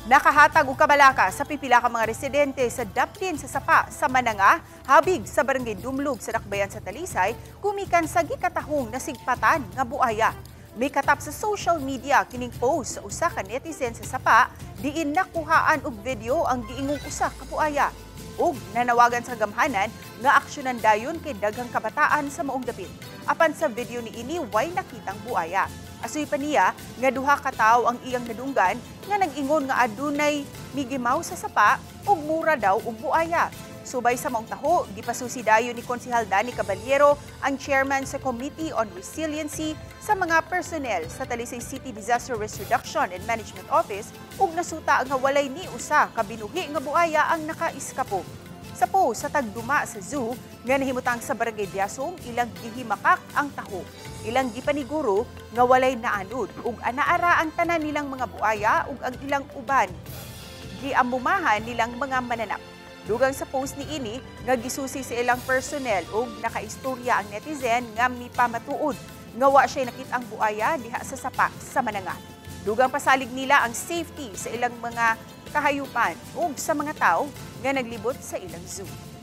Nakahatag og kabalaka sa pipila ka mga residente sa daplin sa Sapa sa Mananga, habig sa Barangay Dumlog sa Dakbayan sa Talisay, gumikan sa gikatahong na sigpatan nga buaya. Mikatap sa social media kining post sa usa ka netizen sa Sapa, diin nakuhaan og video ang giingong usa ka buaya. Ug nanawagan sa gamhanan nga aksyonan dayon kay daghang kabataan sa maong dapit. Apan sa video niini, way nakitang buaya. Asoy pa niya nga duha ka tawo ang iyang nadunggan nga nag-ingon nga adunay migimaw sa sapa ug mura daw og buaya. Subay sa maong taho, gipasusi dayon ni Konsehal Danny Caballero, ang chairman sa Committee on Resiliency, sa mga personnel sa Talisay City Disaster Risk Reduction and Management Office ug nasuta nga walay ni usa ka binuhi nga buaya ang nakaiskapo. Sa post sa tagduma sa zoo nga nahimutang sa Barangay Biasong, ilang gihimakak ang taho. Ilang gipaniguro nga walay naanod ug anaara ang tanan nilang mga buaya ug ang ilang uban giamumahan nilang mga mananap. Dugang sa post niini nga gisusi sa ilang personnel ug nakaistorya ang netizen nga mipamatuod nga wa siya nakit-ang buaya diha sa Sapa sa Mananga. Dugang pasalig nila ang safety sa ilang mga kahayupan ug sa mga tao nga naglibot sa ilang zoo.